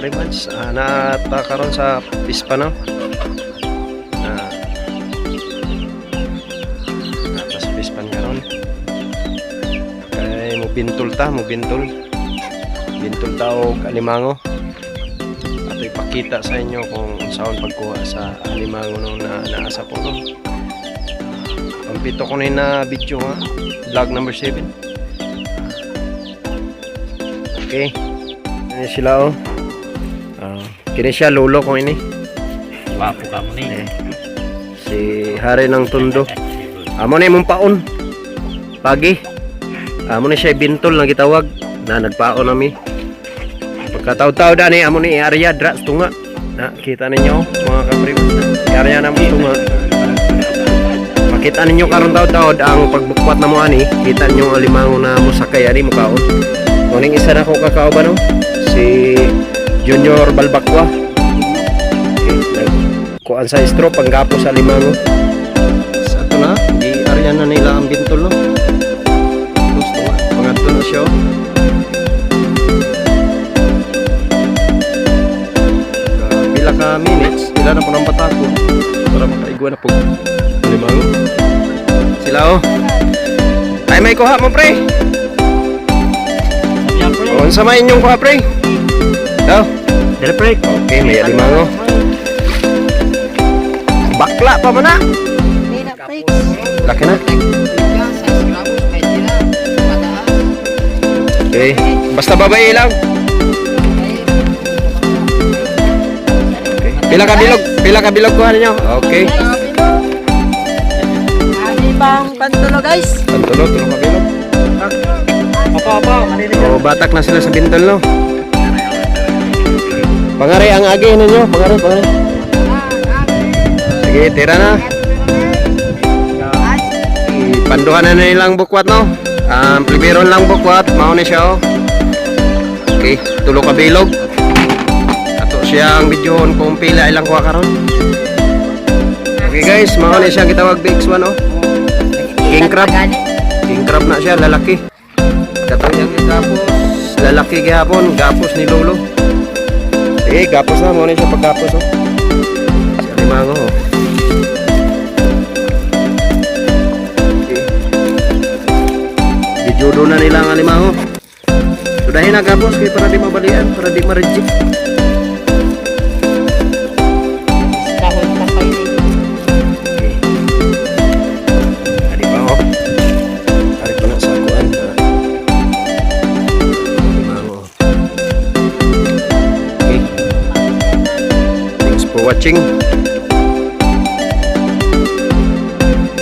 Kaprimads. Naa ta karon sa Pispa, no? Naa ta sa Pispan karon. Kay mo bintol ta, mo bintol. Bintol ta og alimango. Ato ipakita sa inyo kung unsaon pagkuha sa alimango, no, na naa sa puno. Pampito ko ni na video ha. Vlog number 7. Okay. Ini sila oh. Kini siya lolo ko ini. Wapo ka mo ni. Eh, si Hari ng Tondo. Amo na imong paon. Pagi. Amo ni siya bintol na gitawag na nagpaon nami. Pagkataw-taw dani amo ni area dra sa tunga. Na kita ninyo, mga kapre. Area na mo tunga. Makita ninyo karon taw-tawd ang pagbukwat na mo ani, kita ninyo ang alimango na mosakay ani mukaon. Muning isa na ko kakauban, no? Si Junior Balbakwa. Okay, kuan sa straw panggapos sa alimango. Sa ato na, di area na nila ang bintol, no. Gusto nga, pangadto na siya. Oh. Pila ka minutes, ila na po ng batako para makaigwa na po alimango. Sila oh. Ay, may kuha mo, pre. O, unsa may inyong kuha, pre? Oh, Dire, pre. Okay, may alimango. Bakla pa man na. Laki na. Okay. Basta babae lang. Okay. Pila ka bilog? Pila ka bilog kuha ninyo? Okay. Bang pantulo, guys. Pantulo, tulo ka bilog. Opo, opo. O, batak na sila sa bintol, no? Pangare ang agi ninyo. Pangare, pangare. Sige, tira na. Panduhan na nilang bukwat, no? Ang primeron lang bukwat, mao ni siya, oh. Okay, tulo ka bilog. Ato siyang videoon kung pila ilang kuha karon. Okay guys, mao ni siyang gitawag BX1, oh. King crab. King crab na siya, lalaki. Katong iyang gapos, lalaki gihapon, gapos ni Lolo. Sige, gapos na, mao ni siya paggapos, oh. Si alimango, oh. Okay. Gijudo na nila ang alimango. Sudahin na gapos kay para di mabalian, para di ma-reject. Kahon ka pa yun. Okay. Adi pa oh. Ari pa na sa kuan. Alimango. Okay. Thanks for watching.